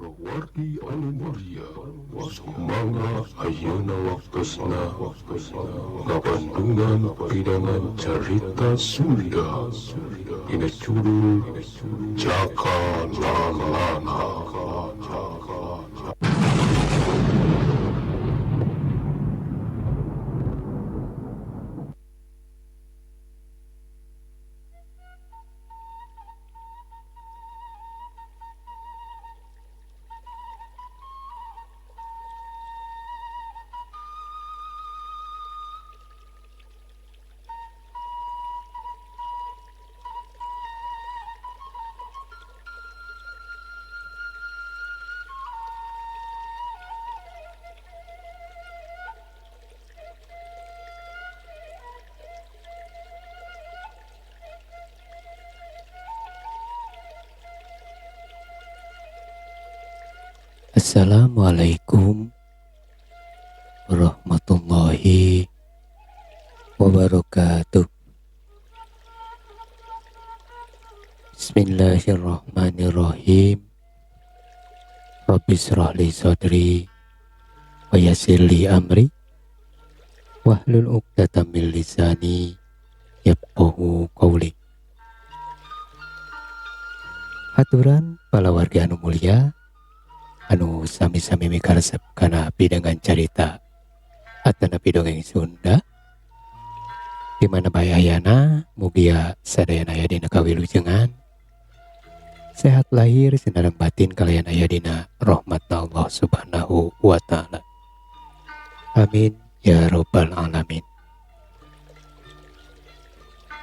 Wargi anu mulia, sumangga ayeuna waktosna ngabandungan pidangan carita Sunda dina judul Jaka Lalana. Assalamualaikum warahmatullahi wabarakatuh. Bismillahirrahmanirrahim. Rabbi shrah li sadri wa yassir li amri wahlul 'uqdatam min lisani yafqahu qawli. Haturan palawargi anu mulia anu sami-sami mikaresep kana pidangan carita atanapi dongeng Sunda di mana bae ayana mugia sadayana aya dina kawilujengan sehat lahir sinareng batin kalayan aya dina rahmat Allah Subhanahu wa taala. Amin ya rabbal alamin.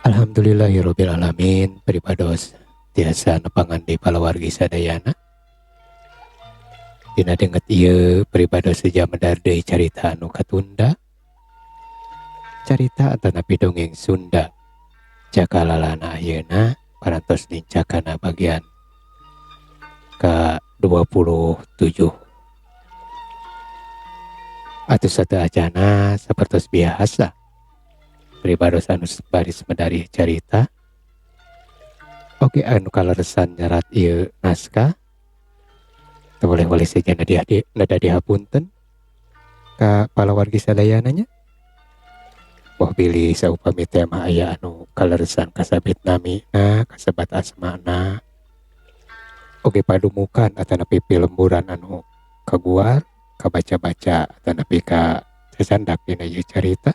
Alhamdulillahirabbil alamin, pribados tiasa nepangan di palawargi sadayana. Dina denget ieu pribados seja medar deui carita anu katunda, carita atanapi dongeng Sunda Jaka Lalana ayeuna parantos nincakana bagian ka 27. Atuh sateuacana sapertos biasa pribados anu baris medari carita oge anu kaleresan nyerat ieu naskah boleh-boleh saja nada dihapunten ka palawargi sadayana nya. Boh bilih saupami tema aya anu kaleresan kasabit namina, kasebat asmana, oge padumukan atanapi pilemburan anu kaguar, kabaca-baca atanapi ka sacandak dina ieu carita.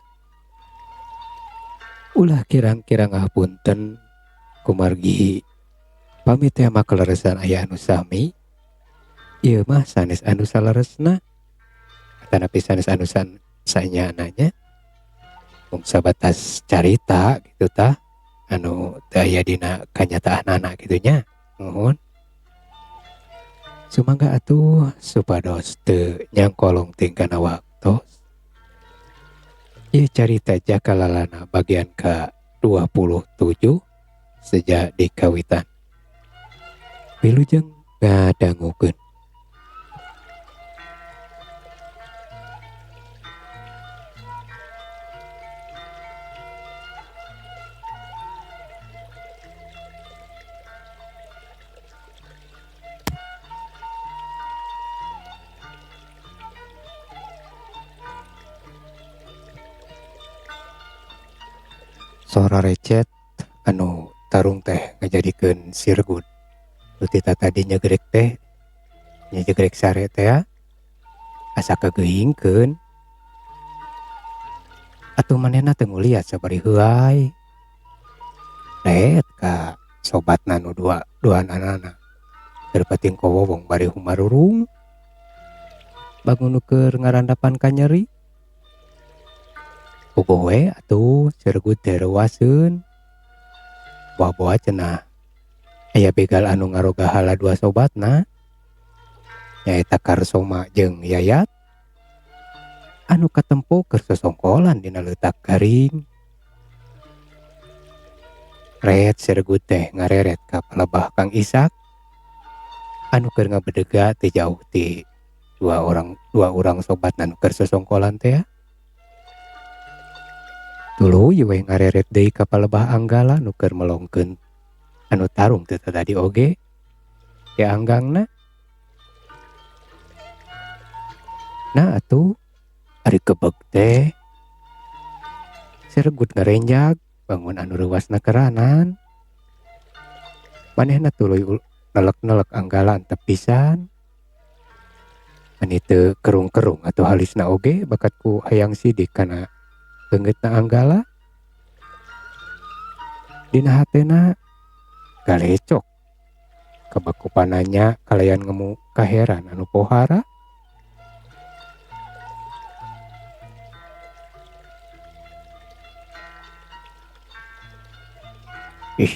Ulah kirang-kirang ngahapunten kumargi pami tema kaleresan aya anu sami. Ieu mah sanes anu saleresna atanapi sanes anu sanyananya mung sabatas carita gitu tah anu teu aya dina kanyataanana kitu nya. Nuhun. Sumangga atuh supados teu nyangkolong ting kana waktos. Ieu carita Jaka Lalana bagian ka 27 sejak dikawitan. Wilujeng ngadangukeun. Sora recet anu tarung teh ngajadikeun sirgun. Nu tita tadi nyegrek teh nyegrek sare teh asa kageuingkeun. Atuh manehna teu nguliat sabari heuay. Ret ka sobatna nu duanana. Keur penting kowowong bari humarurung. Bangun nu keur ngarandapan ka nyeri. Puguh we atuh sirgut teh reuaseun. Boa-boa cenah aya begal anu ngaroga hala dua sobatna nyaeta Karsoma jeung Yayat anu katempo keur sosongkolan dina leutak garing. Ret sirgut teh ngareret ka palebah Kang Isak anu keur ngabedega teu jauh ti dua urang sobatna anu keur sosongkolan teh. Tuluy we ngareret deui ka palebah Anggala nu keur melongkeun anu tarung teu tadi oge ke anggangna. Nah atuh ari kebeg teh Si Regut ngarenjag bangun anu reuwasna keranan. Manehna tuluy nelek-nelek Anggala antep pisan. Meni teu kerung-kerung atuh halisna oge bakat ku hayang sidik kana leungeutna Anggala. Dina hatena galecok kabag ku pananya kalayan ngemu kaheran anu pohara. Ih,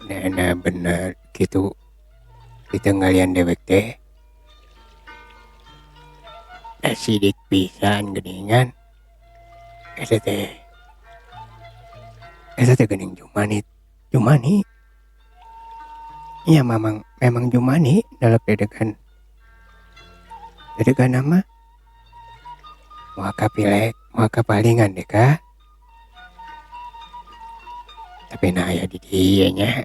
nana bener gitu ditengalian dewek teh. Da sidik pisan geuningan. Eta teh. Eta teh geuning Jumani. Jumani. Iya mamang memang Jumani dalam dedegan. Dedegan nama. Moal kapilek, moal kapalingan deh kah. Tapi nah aya di dieu nya.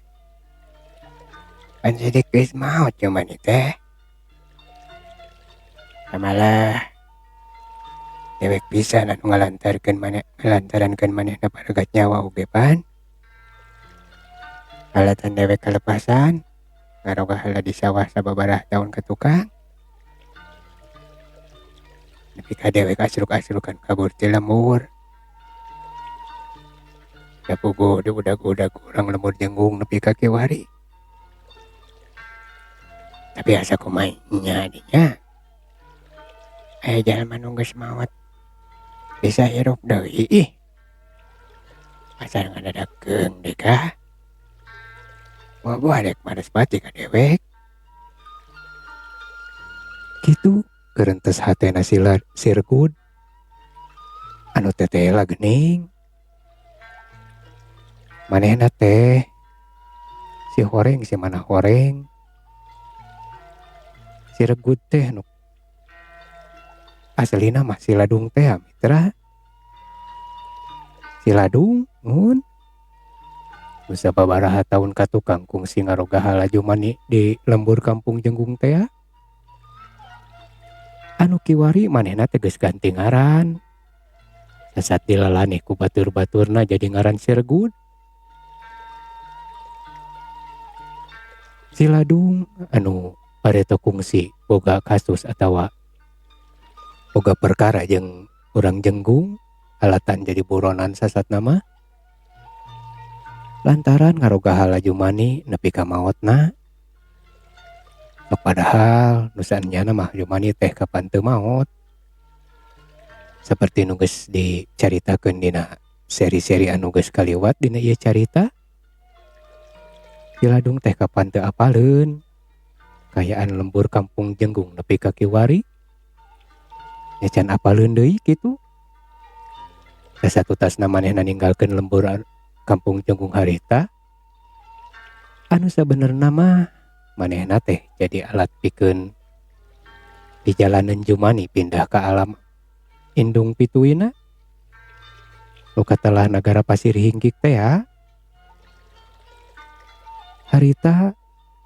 Pan sidik geus maot Jumani teh. Malah dewek pisan anu ngalantarkeun maneh ngalantarankeun manehna paragat nyawa oge pan. Alatan dewek kalepasan ngaroga heula di sawah sababaraha taun ka tukang. Nepi ka dewek asruk-asrukan kabur ti lembur. Da puguh diudag-udag urang lembur jenggung nepi ka kiwari. Tapi asa kumaha nya dinya. Aya jalma nu geus maot bisa hirup deui ih. Asal ngadadakeun deui kah. Moal dek maraspati ka dewek. Kitu gerentes hatena si Sirgud. Anu tetela geuning. Manehna teh si horeng si mana horeng. Si Regut teh nu aslina mah si Ladung teh mitra. Si Ladung mun nu sababaraha taun ka tukang kungsi ngaroga hala Jumani di lembur kampung Jenggung teh. Anu kiwari manehna teh geus ganti ngaran. Sasat dilalani ku batur-baturna jadi ngaran Sirgud. Si Ladung anu bareto kungsi boga kasus atawa boga perkara jeung urang Jenggung alatan jadi buronan sasat nama lantaran ngaroga hala Jumani nepi ka maotna. Sok padahal nu saenyana mah Jumani teh kapan teu maot. Seperti nu geus dicaritakeun dina seri-seri anu geus kaliwat dina ieu carita. Si Ladung teh kapan teu apaleun kayaan lembur kampung Jenggung nepi ka kiwari. Nya can apaleun deui kitu. Satutasna manehna ninggalkeun lembur kampung Jenggung harita. Anu sabenerna mah manehna teh jadi alat pikeun di jalanan Jumani pindah ke alam indung pituina. Nu katelah nagara Pasir Hingkik teh ya. Harita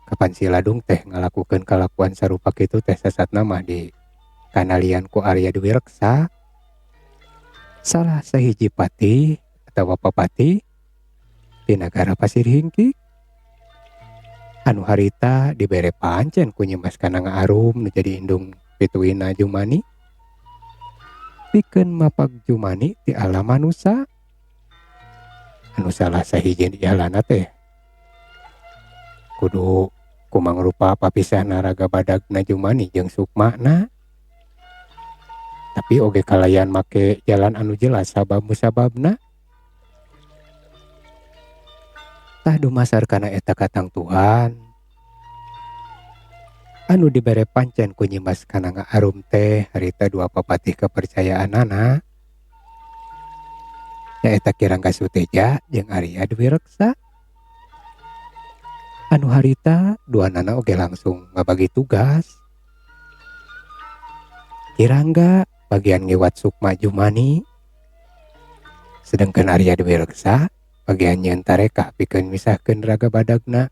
kapan si Ladung teh ngalakukeun kalakuan sarupa kitu teh sasatna mah di kanalian ku Arya Dwi Reksa. Salah sahiji patih atawa papatih di nagara Pasir Hingkik. Anu harita dibere pancen ku Nyimas Kananga Arum nu jadi indung pituina Jumani. Pikeun mapag Jumani ti alam manusa. Anu salah sahiji jalana teh kudu kumangrupa papisahna raga badagna Jumani jeung sukmana. Tapi oge kalayan make jalan anu jelas sabab musababna. Tah dumasar kana eta katangtuhan anu dibere pancen ku Nyimas Kananga Arum teh harita dua papatih kepercayaanana nyaeta Ki Rangga Suteja jeung Arya Dwi Reksa. Anu harita duanana oge langsung ngabagi tugas. Ki Rangga bagian ngiwat sukma Jumani, sedangkan Arya Dwi Reksa bagian nyeun tarekah pikeun misahkeun raga badagna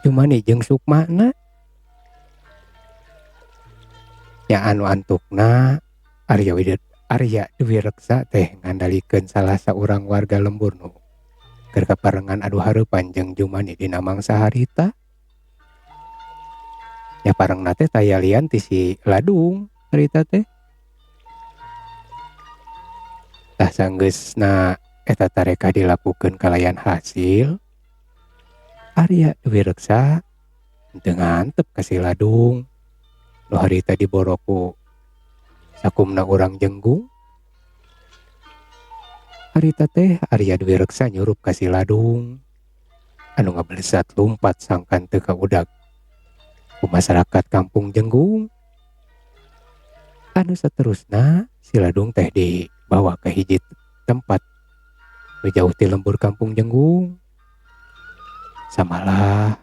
Jumani jeung sukmana. Nya anu antukna Arya Dwi Reksa teh ngandalikeun salah saurang warga lembur nu keur kaparengan adu hareupan jeung Jumani dina mangsa harita. Nya parengna teh taya lian ti si Ladung harita teh. Tah sanggeusna eta tareka dilakukeun kalayan hasil, Arya Dwi Reksa teu ngantep ka si Ladung. Nu harita diboro ku sakumna urang Jenggung. Harita teh Arya Dwi Reksa nyurup ka si Ladung anu ngabelesat lumpat sangkan teu kaudag ku masyarakat kampung Jenggung. Anu saterusna si Ladung teh dibawa ke hiji tempat nu jauh ti lembur kampung Jenggung. Samalah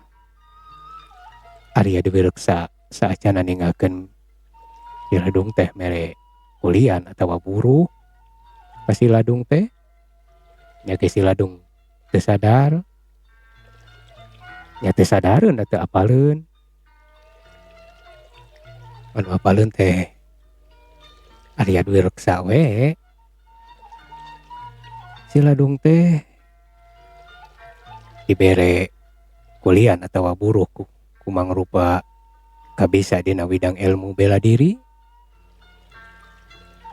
Arya Dwi Reksa saacana ninggalkeun si Ladung teh mere kulian atawa buruh ka si Ladung teh. Nya ge si Ladung teu sadar. Nya teu sadareun da teu apaleun. Anu apaleun teh Arya Dwi Reksa we. Si Ladung teh dibere kulian atawa buruh ku mangrupa kabisa dina widang ilmu bela diri.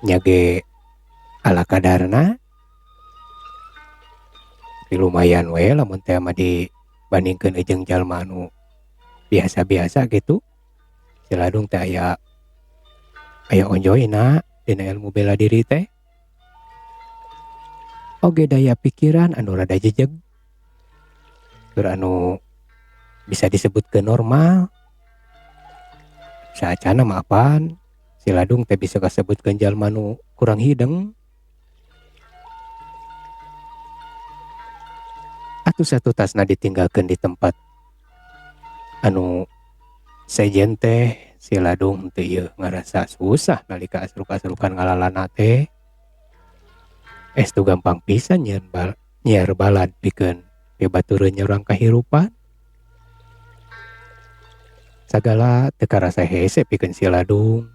Nya ge ala kadarna. Tapi lumayan we lamun teh mah dibandingkeun jeung jalma anu biasa-biasa gitu. Si Ladung teh aya onjoyna dina ilmu bela diri teh. Oge daya pikiran anu rada jejeg. Tur anu bisa disebutkeun normal. Saacana mah apaan si Ladung teh bisa kasebutkeun jalma nu kurang hideng. Atuh satutasna ditinggalkeun di tempat anu sejen teh si Ladung teh ieu ngarasa susah nalika asruk-asrukan ngalalana teh. Estu gampang pisan nyiar balad pikeun pibatureun urang kahirupan. Sagala teu karasa hese pikeun si Ladung.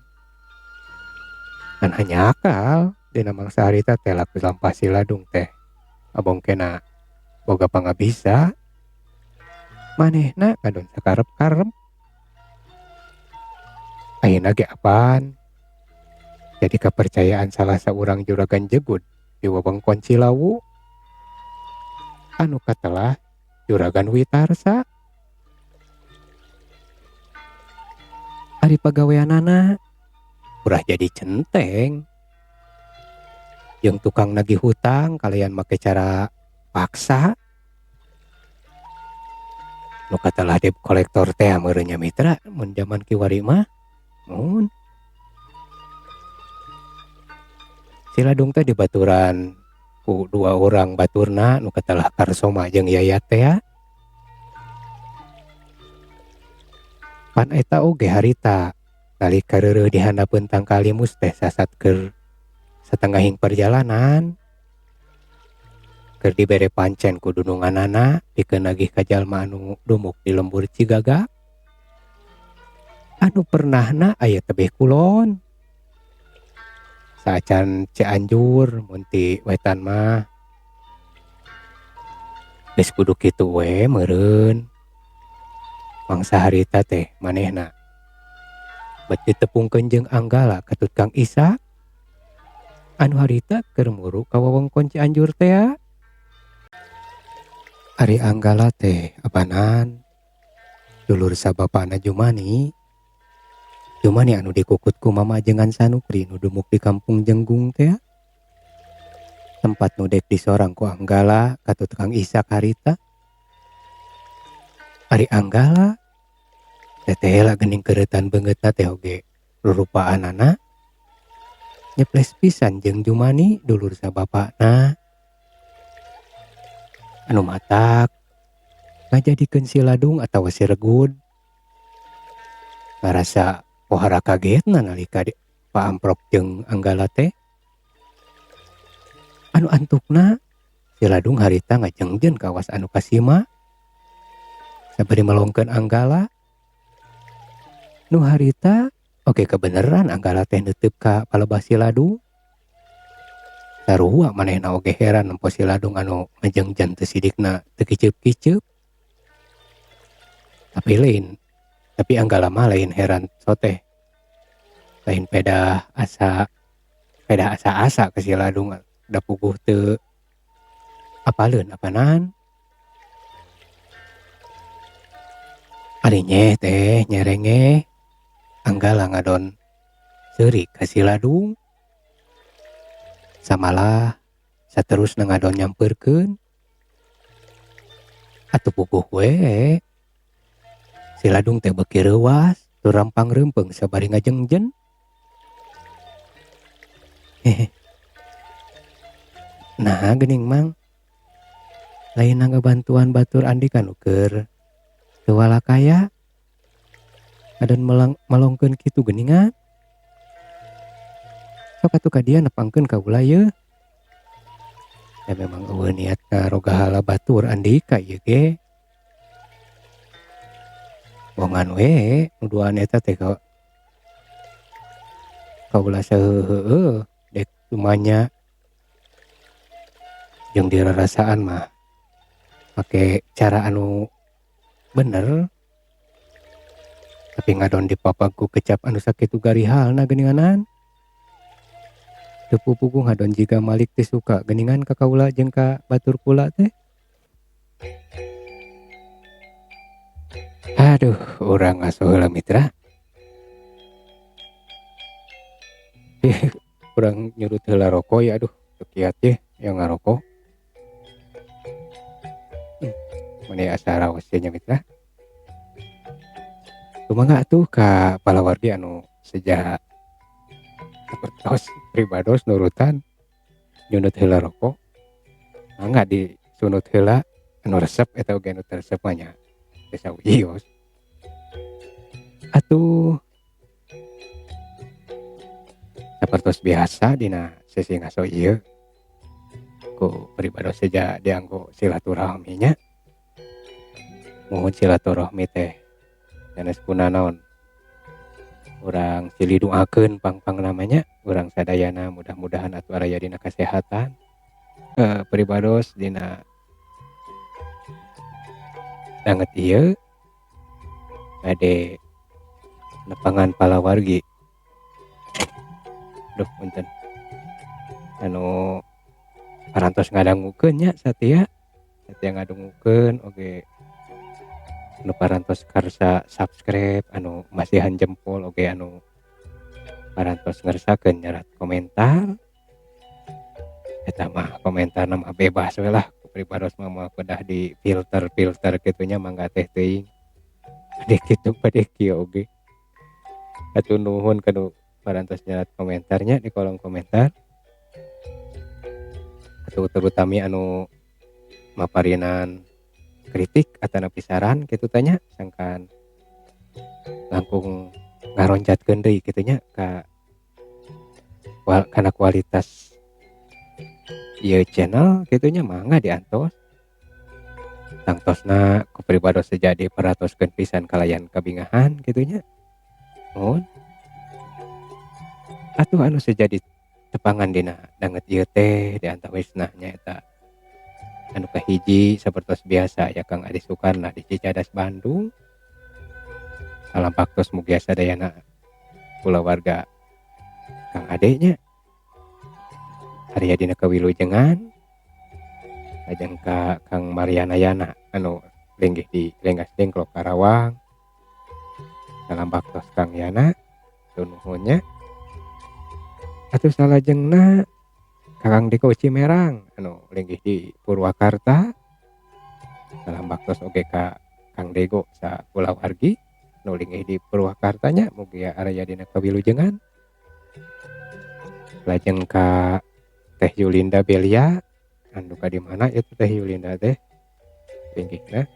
Ngan hanya akal dina mangsa harita teh laku lampah si Ladung teh abongkena boga pangabisa. Manehna ngadon sakarep-karep. Ayeuna ge apaan? Jadi kepercayaan salah saurang juragan jegud di wewengkon Cilawu anu katelah Juragan Witarsa. Ari pagaweanana urah jadi centeng jeung tukang nagih hutang kalian make cara paksa. Nu katelah debt kolektor teh meureun nya mitra mun jaman kiwari mah mun. Si Ladung teh dibaturan ku dua orang baturna nu katelah Karsoma jeung Yayat teh. Pan eta oge harita nalika reureuh di handapeun tangkal limus teh sasat keur satengahing perjalanan. Keur dibere pancen ku dununganana pikeun nagih ka jalma anu dumuk di lembur Cigagak. Anu pernahna aya tebih kulon. Saacan Cianjur mun ti wetan mah. Geus kudu kitu we meureun. Mangsa harita teh manehna bet ditepungkeun jeung Anggala katut Kang Isa. Anu harita keur muru ka wewengkon Cianjur tea. Ari Anggala teh abanan dulur sabapana Jumani. Jumani anu dikukut ku mama jengan Sanupri nu dumuk di kampung Jenggung tea. Tempat nu dek disorang ku Anggala katut Kang Isa harita. Ari Anggala teteh lah geuning keureutan beungeutna teh oge rurupaanana nyeples pisan jeung Jumani dulur sabapana. Anu matak ngajadikeun si Ladung atawa si Regud ngarasa pohara kagetna nalika paamprok jeung Anggala teh. Anu antukna si Ladung harita ngajengjeun kawas anu kasima sabari melongkeun Anggala. Nu harita Oke kebeneran Anggala teh neuteup ka palebah si Ladung. Sarua manehna oge heran nempo si Ladung anu ngajengjen teu sidikna teu kiceup-kiceup. Tapi lain, tapi Anggala mah lain heran soteh. Lain pedah asa pedah asa-asa ke si Ladung da puguh teu apaleun apanan. Ari nyeh teh nyerengeh Anggala ngadon seuri ka si Ladung. Samalah saterusna ngadon nyampeurkeun. Atuh puguh we si Ladung teh beuki reuwas tur rampang reumpeung sabari ngajengjen. Hehe. Nah geuning Mang, lain ngabantuan batur Andika nu keur teu walakaya. Ngadon melongkeun kitu geuningan. Sok atuh ka dieu nepangkeun kaula yeuh. Da memang eueuh niat ngarogahala batur Andika ieu ge. Bongan we nu duaan eta teh ka kaula saheuheueuh dek tumanya. Jeung dirarasaan mah make cara anu bener. Tapi ngadon dipapag ku kecap anu sakitu garihalna geuninganan. Teu pupuguh ngadon jiga Malik teh suka geuningan ka kaula jeung ka batur kula teh. Aduh, urang ngaso heula mitra. Urang nyurut heula roko ya, aduh, teu kiat ye yang ngaroko. Meni asa raos ye nya mitra. Kumaha atuh ka palawargi anu sejak sapertos pribados nurutan nyunut heula roko. Mangga disunut heula anu resep eta oge anu teu resep mah nya teu sawios. Atuh sapertos biasa dina sesi ngaso ieu ku pribados seja dianggo silaturahmi nya. Muhun silaturahmi teh sanes kunanaon urang silih doakeun pang-pang namanya urang sadayana mudah-mudahan atuh araya dina kasehatan. Pribados dina danget ieu bade nepangan palawargi. Duh punten. Anu parantos ngadangukeun nya satia, satia ngadungukeun oge anu parantos karsa subscribe, anu masihan jempol oge anu parantos ngersakeun nyerat komentar. Eta mah komentarna mah bebas we lah, ku pribados mah moal kedah di filter-filter kitu nya mangga teh teuing. Bade kitu bade kieu oge. Hatur nuhun kanu parantos nyerat komentarnya di kolom komentar. Atuh terutami anu maparinan kritik atanapi saran kitu teh nya sangkan langkung ngaroncatkeun deui kitu nya ka kana kualitas ieu channel kitu nya mangga diantos. Tangtosna ku pribados teh jadi perhatoskeun pisan kalayan kabingahan kitu nya. Nuhun. Atuh anu sejadi tepangan dina danget ieu teh di antawisna nyaeta anu kahiji sapertos biasa ya Kang Adi Sukarna di Cicadas Bandung. Salam baktos mugia sadayana kulawarga Kang Ade nya. Area dina kawilujengan lajeng ka Kang Mariana Yana anu linggih di Rengas Dengklok Karawang. Salam baktos Kang Yana nuhun nya. Atuh salajengna Kang Diko Cimerang anu linggih di Purwakarta. Salam baktos oge ka Kang Dego sakulawargi anu linggih di Purwakarta nya mugia area dina kawilujengan. Lajeng ka Teh Yulinda Belia anu ka di mana itu Teh Yulinda teh linggihna.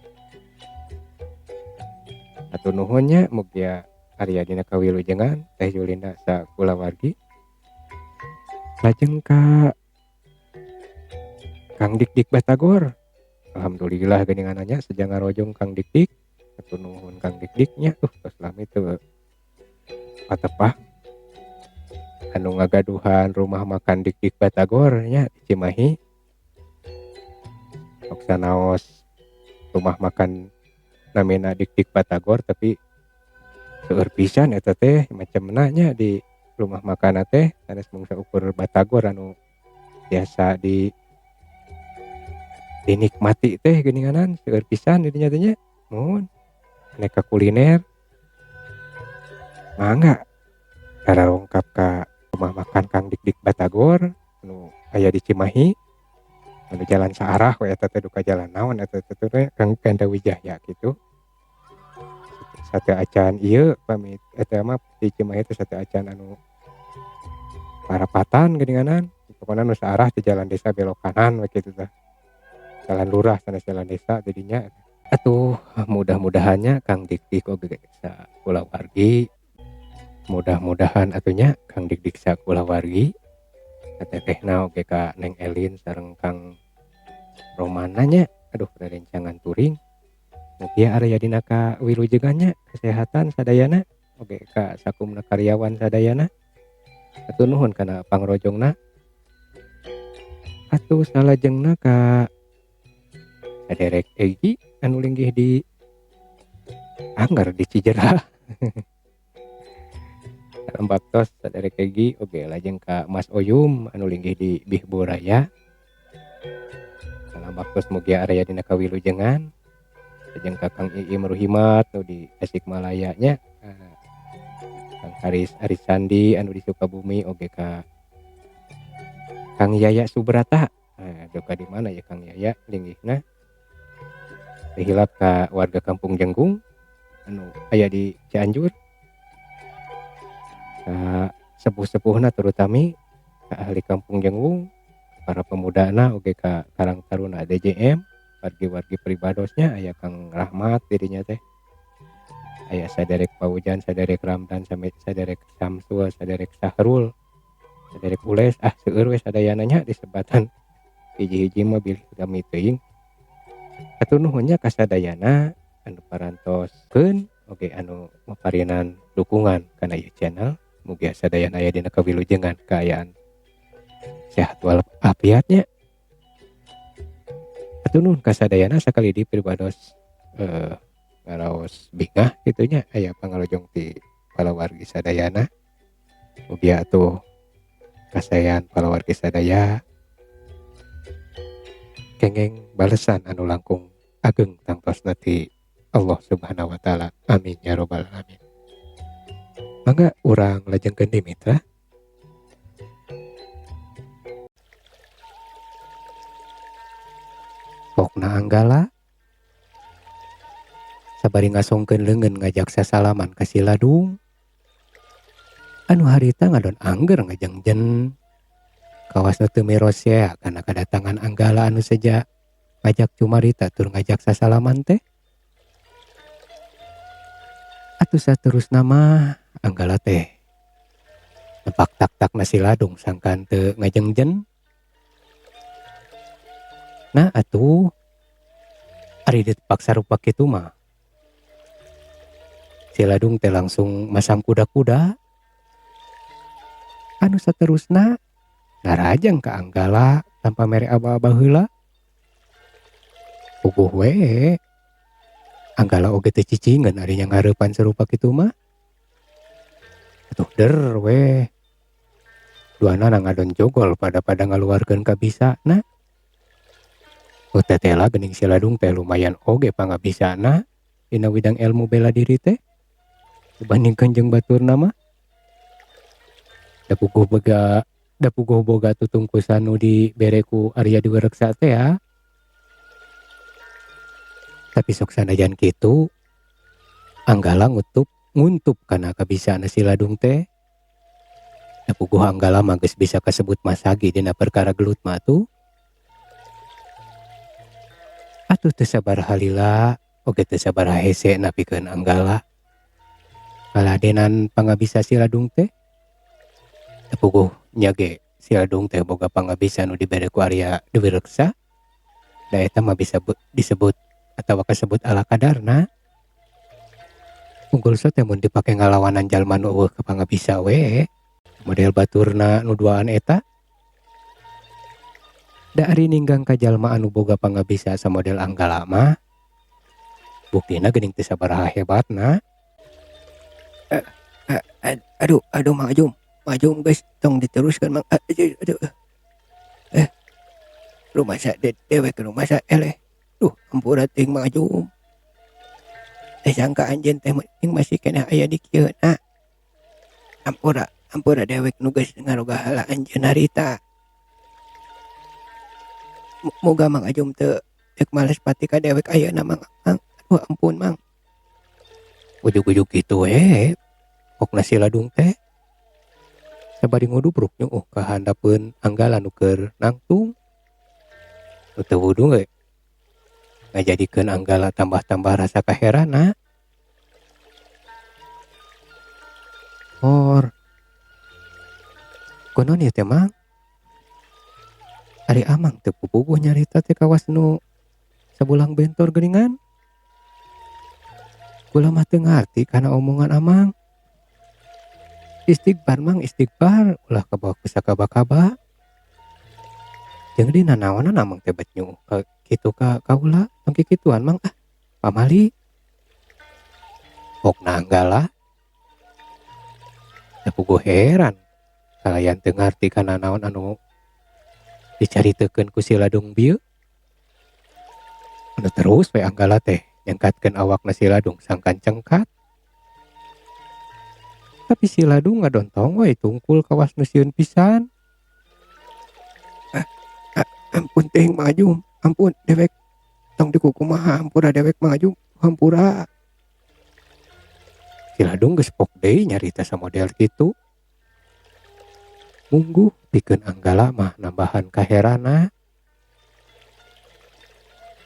Hatur nuhun nya mugia area dina kawilujengan Teh Yulinda sakulawargi. Lajeng ka Kang Dik-dik Batagor. Alhamdulillah geuninganna sejak ngarojong Kang Dik-dik. Hatur nuhun Kang Dik-diknya tos lami teu patepah anu ngagaduhan rumah makan Dik-Dik Batagor nya di Cimahi. Sok sanaos rumah makan namina Dik-Dik Batagor tapi seueur pisan eta teh macamna nya di rumah makan teh sanes mung saukur batagor anu biasa di dinikmati teh geuninganan seueur pisan di dinya teh nya. Muhun aneka kuliner. Mangga kararongkap ka rumah makan Kang Dik-Dik Batagor anu aya di Cimahi anu jalan saarah we eta teh duka jalan naon eta teh Kang Ganda Wijaya kitu. Sate acan ieu pamit eta mah di Cimahi teh sate acan anu parapatan geuninganan pokona nu saarah di jalan desa belok kanan we kitu tah. Jalan lurah sanes jalan desa jadinya. Atuh mudah-mudahannya Kang Dik-Dik oge sakulawargi. Mudah-mudahan atunya Kang Dik-Dik sakulawargi. Katetehna oge ka Neng Elin sareng Kang Romana nya. Aduh rerencangan touring. Mugia aya dina kawilujengan nya kesehatan sadayana oge ka sakumna karyawan sadayana. Atuh nuhun kana pangrojongna. Atuh salajengna ka saderek Egi anu linggih di Angger di Cijerah. Salam baktos saderek Egi oge lajeng ka Mas Oyum anu linggih di Bihburaya. Salam baktos mugia aya dina kawilujengan. Lajeng ka Kang Iim Ruhimat nu di Tasikmalaya nya. Kang Haris Arisandi anu di Sukabumi oge ka Kang Yaya Subrata. Duka di mana ya Kang Yaya linggihna. Teu hilap ka warga Kampung Jenggung anu aya di Cianjur. Ka sepuh-sepuhna terutami ka ahli Kampung Jenggung, para pemudana oge ka Karang Taruna DJM, wargi-wargi pribadosnya aya Kang Rahmat dirinya teh. Aya saderek Paujan, saderek Ramdan, saderek Samsul, saderek Sahrul, saderek Ules, ah seueur we sadayana nya disebatan hiji-hiji mah bilih kami teuing. Hatur nuhun nya kasadayana anu parantoskeun oge anu maparinan dukungan kana ieu channel. Mugia sadayana aya dina kawilujengan kaayaan sehat walafiat nya. Hatur nuhun kasadayana sakali deui pribados ngaraos bingah kitu nya aya pangalojong ti palawargi sadayana. Mugia atuh kasaean palawargi sadaya kengeng balesan anu langkung ageng tangtosna ti Allah Subhanahu wa taala. Amin ya robbal alamin. Mangga urang lajengkeun deui mitra. Pokna Anggala sabari ngasongkeun leungeun ngajak sasalaman ka si Ladung anu harita ngadon angger ngajengjen. Kawasna teu mirosea kana kadatangan Anggala anu seja ngajak cumarita tur ngajak sasalaman teh. Atuh saterusna mah Anggala teh nempak tak-takna si Ladung sangkan teu ngajengjen. Nah atuh ari ditepak sarupa kitu mah si Ladung teh langsung masang kuda-kuda. Anu saterusna narajeng ka Anggala tanpa mere aba-aba heula. Puguh we Anggala oge teu cicingeun ari nya ngareupan sarupa kitu mah. Atuh der we duanana ngadon jogol pada-pada ngaluarkeun kabisana. Nu tetela geuning si Ladung teh lumayan oge pangabisana dina widang ilmu bela diri teh dibandingkeun jeung baturna mah. Da puguh boga tutungkusan nu dibere ku Arya Dewi Reksa teh ya. Tapi sok sanajan kitu Anggala nguntup kana kabisana si Ladung teh. Da puguh Anggala mah geus bisa kasebut masagi dina perkara gelut mah atuh. Atuh teu sabaraha lila oge teu sabaraha hese napikeun Anggala ngaladenan pangabisa si Ladung teh. Da puguh nya ge si Ladung teh boga pangabisa nu dibere ku Arya Dewi Reksa. Da eta mah bisa disebut atawa kasebut ala kadarna. Unggul so teh mun dipake ngalawanan jalma nu eueuh pangabisa we. Model baturna nu duaan eta. Da ari ninggang ka jalma anu boga pangabisa samodel Anggala mah. Buktina geuning teu sabaraha hebatna. Aduh aduh Mang Ajum, Mang Ajum geus tong diteruskeun Mang. Aduh. Rumasa dewek rumasa eleh. Duh hampura teuing Mang Ajum. Teh sangka anjeun teh masih keneh aya di kieu na. Hampura, hampura dewek nu geus ngarogahala anjeun harita. Moga Mang Ajum teu dek males pati ka dewek ayeuna Mang. Mang, aduh ampun Mang. Ujug-ujug kitu we. Pokna si Ladung teh. Sabari ngudubruk nyuuh ka handapeun Anggala nu keur nangtung. Nu teu wudu ge ngajadikeun Anggala tambah-tambah rasa kaherana. Hor. Kunaon ieu teh Mang? Ari Amang teu pupuguh nyarita teh kawas nu sabulang bentor geuningan. Kula mah teu ngarti kana omongan Amang. Istighfar Mang, istighfar, ulah kabawa ku sakaba-kaba. Jeung dina naonan Amang teh bet nyuuh ka kitu ka kaula, tong kikituan Mang ah. Pamali. Pokna Anggala. Da puguh heran kalayan teu ngarti kana naon anu dicaritekeun ku si Ladung bieu. Anu terus we Anggala teh nyengkatkeun awakna si Ladung sangkan cengkat. Tapi si Ladung ngadontong we tungkul kawas nu sieun pisan. Ampun teuing Mang Ajum, ampun dewek tong dikukumaha hampura dewek Mang Ajum, hampura. Si Ladung geus pok deui nyarita samodel kitu. Mungguh pikeun Anggala mah nambahan kaherana.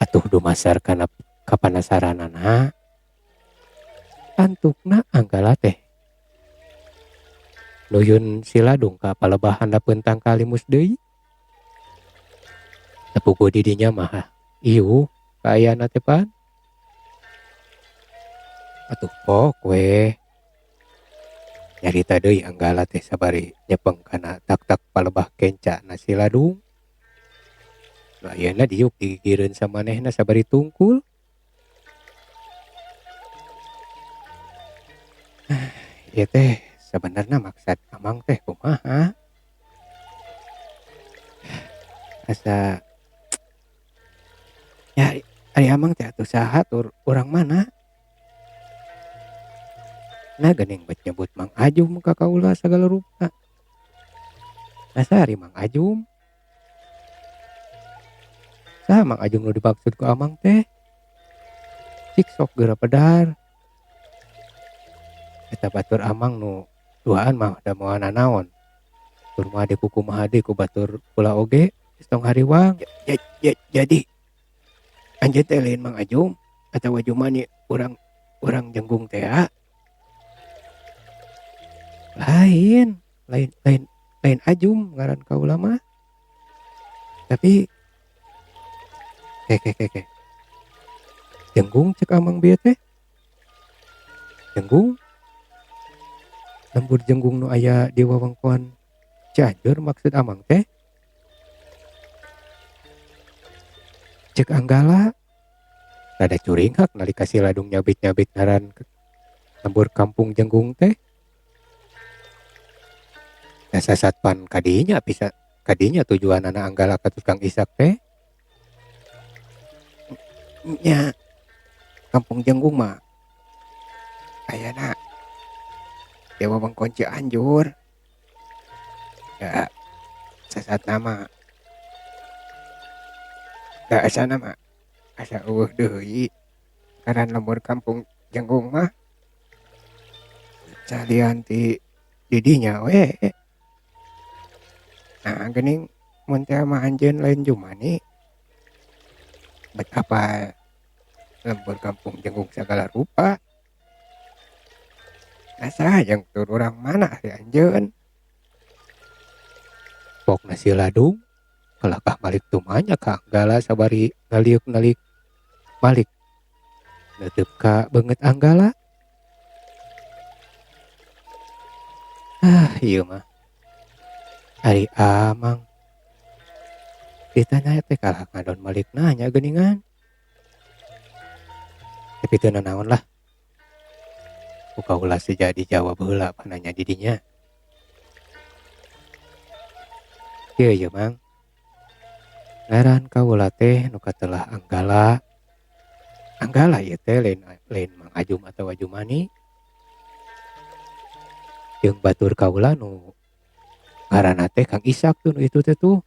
Atuh dumasar kana kapanasaranana. Antukna Anggala teh nuyun si Ladung ka palebah handapeun tangkal limus deui. Tepuguh di dinya mah iuh kaayana teh pan. Atuh pok we. Nyarita deui Anggala teh sabari nyepeng kana tak-tak palebah kenca na si Ladung. Nu ayeuna diuk digigireun samanehna sabari tungkul. Ieu teh sabenerna maksad Amang teh kumaha? Asa ya ari Amang teh atuh saha tur urang mana? Nah geuning bet nyebut Mang Ajum ka kaula sagala rupa. Asa ari Mang Ajum? Saha Mang Ajum nu dimaksud ku Amang teh? Cik sok geura pedar. Eta batur Amang nu duaan mah da moal nanaon. Tur mah dikukumaha deui ku batur kula oge geus tong hariwang. Jadi anjeun teh lain Mang Ajum atawa Jumani urang Jenggung teh ha? Lain, lain, lain, lain Ajum ngaran kaula mah. Tapi ke ke ke ke. Jenggung cek Amang bieu teh. Jenggung. Lembur Jenggung nu aya di wewengkon Cianjur maksud Amang teh. Cek Anggala rada curinghak nalika si Ladung nyabit-nyabit ngaran lembur kampung Jenggung teh. Da sasatpan kadinya bisa kadinya tujuanana Anggala ka tukang Isak teh. Nya kampung Jenggung mah ayana di wewengkon Cianjur. Da sasatna mah da asana mah asa eueuh deui ngaran lembur kampung Jenggung mah. Salian ti didinya we. Nah geuning mun teh mah anjeun lain Jumani. Bet apa lembur kampung Jenggung sagala rupa. Asa jeung tur urang mana ari anjeun. Pokna si Ladung kalakah malik tumanya ka Anggala sabari ngaliuk-nalik malik neuteub ka beungeut Anggala. Ah, ieu mah. Ari Amang. Ditanya teh kalah ngadon malik nanya geuningan. Tapi teu nanaon lah. Ku kaula seja dijawab heula pananya di dinya. Kieu ye Mang. Ngaran kaula teh nu katelah Anggala. Anggala ieu teh lain Mang Ajum atawa Jumani. Jeung batur kaula nu ngaranna teh Kang Isak tuh nu itu teh tuh.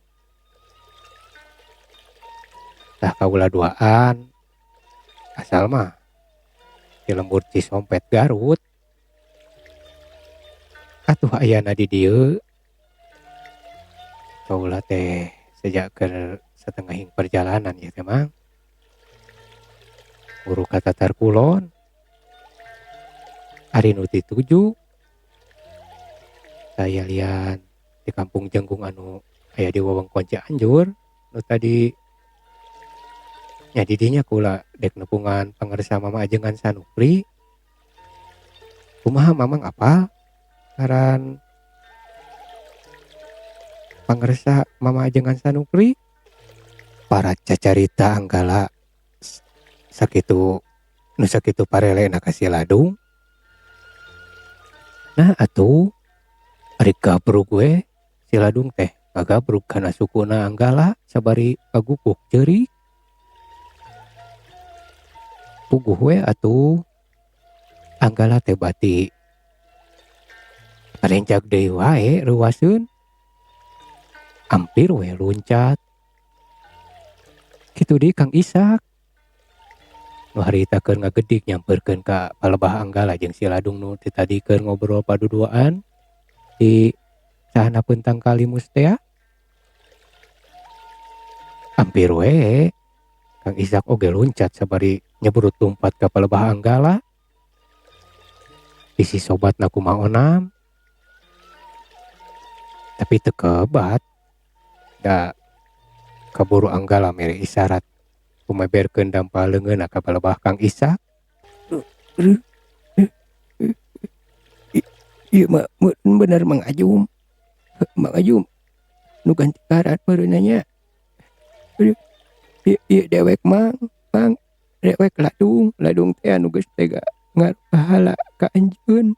Tah kaula duaan asal mah di lembur Cisompet Garut. Atuh ayana di dieu kaula teh sejak keur satengahing perjalanan ieu teh Mang. Buru ka Tatar Kulon. Ari nu dituju saya lian di kampung Jenggung anu aya di wewengkon Cianjur nu tadi nya di dinya kula dek nepungan pangersa Mama Ajengan Sanupri. Kumaha Mamang apal ngaran pangersa Mama Ajengan Sanupri? Para cacarita Anggala sakitu nu sakitu parelena ka si Ladung. Nah atuh ari gabrug we si Ladung teh ngagabrug kana sukuna Anggala sabari pagukuk ceurik. Puguh we atuh Anggala teh bati parencak deui wae reuwaseun. Ampir we luncat. Kitu deui Kang Isak. Nu harita keur ngagedik nyamperkeun ka palebah Anggala jeung si Ladung nu ti tadi keur ngobrol paduduaan di sahana pentang kalimus teh. Ampir we Kang Isak oge luncat sabari nyebrut lumpat ka palebah Anggala. Bisi sobatna kumaha onam. Tapi teu kebat. Da kaburu Anggala mere isyarat kumeberkeun dampal leungeunna ka palebah Kang Isak. Ieu mah bener Mang Ajum. Mang Ajum nu ganti karat meureunna nya. Ieu dewek Mang, Mang dewek Ladung, Ladung teh anu geus tega ngapahala ka anjeun.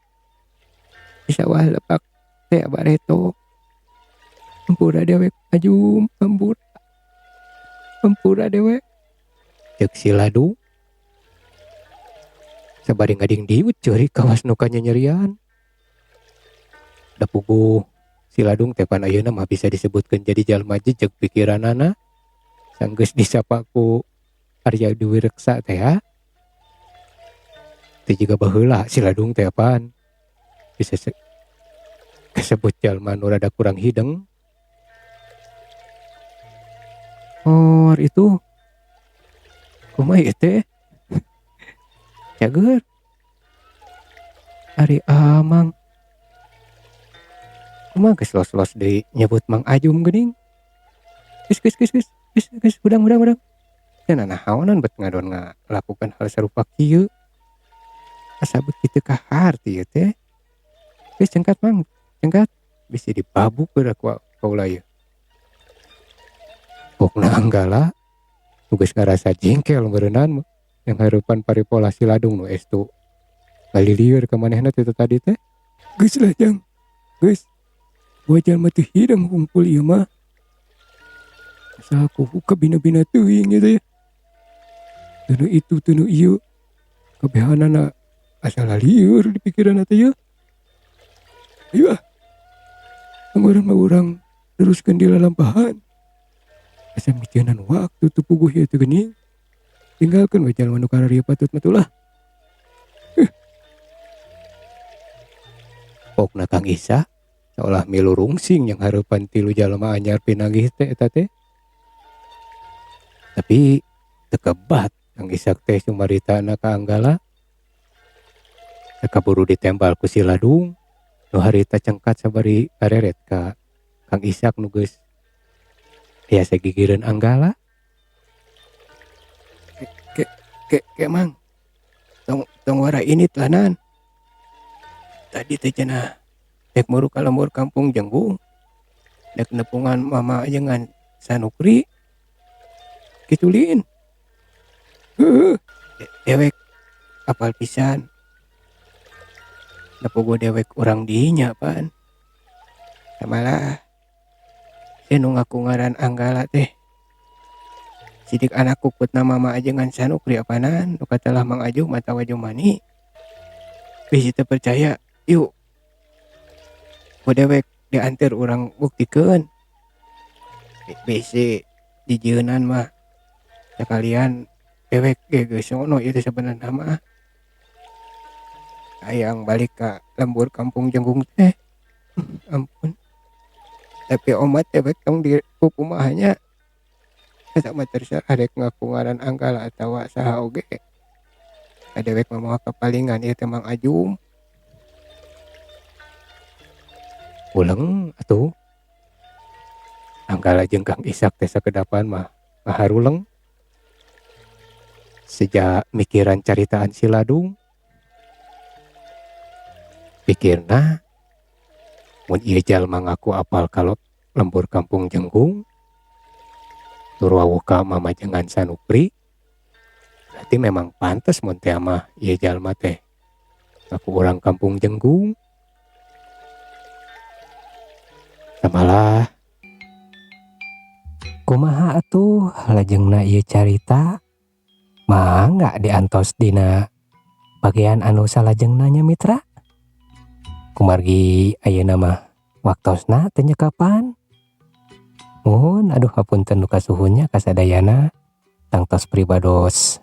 Di sawah lepak teh bareto. Hampura dewek Ajum, hampura. Hampura dewek. Ceuk si Ladung. Sabari ngading diut ceurik kawas nu kanyanyerian. Da puguh si Ladung teh pan ayeuna mah bisa disebutkeun jadi jalma jejeg pikiranana. Sanggeus disapa ku Arya Dewi Reksa teh ya. Teu jiga baheula si Ladung teh apaan. Bisa kasebut jalma nu rada kurang hideng. Oh, itu kumaha ieu teh? Cager. Ari Amang. Kumaha geus los-los deui nyebut Mang Ajum geuning. Geus geus geus geus geus geus hudang hudang hudang. Cenah nahaonan bet ngadon ngalakukan hal sarupa kieu. Asa beuki teu kaharti ieu teh. Geus cengkat Mang, cengkat. Bisi dibabuk geura ku kaula ieu. Pokna Anggala nu geus ngarasa jengkel meureunnan yang hareupan paripola si Ladung nu estu ngalilieur ka manehna teh tadi teh. Geus lah Jang, geus. Wajar mah teu hidang hungkul ieu mah. Asa aku kabina-bina teuing ieu teh. Teu nu itu teu nu ieu. Kabehanana asa lalieur di pikiranna teh yeuh. Ayo ah. Urang mah urang teruskeun di lalampahan. Asa miceunnan waktu teu puguh ieu teh geuning. Tinggalkeun we jalma nu kararieu patut mah tuh lah. Pokna Kang Isa seolah milu rungsing yang hareupan tilu jalma anyar pinanggih teh eta teh. Tapi teu kebat Kang Isak teh sumaritana ka Anggala. Sakaburu ditembal ku si Ladung nu harita cengkat sabari kareret ka Kang Isak nu geus aya sagigireun Anggala. Ke, ke, ke Mang. Tong, tong wara ini telanan. Tadi teh cenah Dek muru ka lembur kampung Jenggung. Dek nepungan mama ajengan Sanukri. Kitu lin. Heuh, dewek apal pisan. Da puguh dewek urang dinya pan. Samalah si nu ngaku ngaran Anggala teh. Sidik anak kukutna mama ajengan Sanukri apanan nu katelah Mang Ajum atawa Jumani. Bisi teu percaya, yuk ku dewek dianteur urang buktikeun. Bisi dijieunnan mah sakalian dewek ge geus sono ieu teh sabenerna mah. Hayang balik ka lembur kampung Jenggung teh. Ampun. Tapi omat dewek tong dikukumaha nya. Eta mah terserah rek ngaku ngaran Anggala atawa saha oge. Da dewek mah moal kapalingan ieu teh Mang Ajum. Uleng atuh. Anggala jeung Kang Isak teh sakedapan mah ngaharuleng. Sejak mikiran caritaan si Ladung. Pikirna mun ieu jalma ngaku apal ka lembur kampung Jenggung. Tur wawuh ka mamajengan Sanupri. Berarti memang pantes mun teh mah ieu jalma teh ngaku urang kampung Jenggung. Samalah kumaha atuh lajengna ieu carita mangga diantos dina bagian anu salajengna nya mitra. Kumargi ayeuna mah waktosna teu nyekapan. Muhun aduh hapunten nu kasuhun nya kasadayana tangtos pribados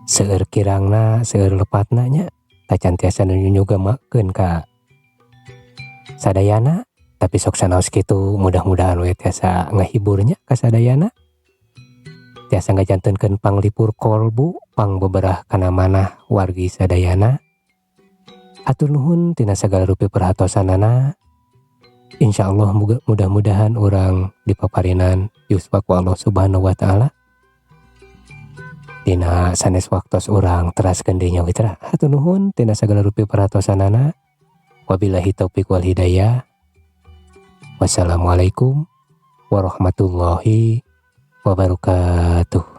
seueur kirangna seueur lepatna nya tacan tiasa nu nyugemakeun ka sadayana tapi sok sanaos kitu mudah-mudahan we tiasa ngahibur nya kasadayana tiasa ngajantenkeun panglipur kolbu pangbeberah kana manah wargi sadayana. Hatur nuhun tina sagala rupi perhatosanana. Insyaallah mudah-mudahan urang dipaparinan yuswa ku Allah Subhanahu wa taala. Dina sanes waktos urang teraskeun deui nya mitra. Hatur nuhun tina sagala rupi perhatosanana. Wabillahi taufik wal hidayah. Wassalamualaikum warahmatullahi wabarakatuh.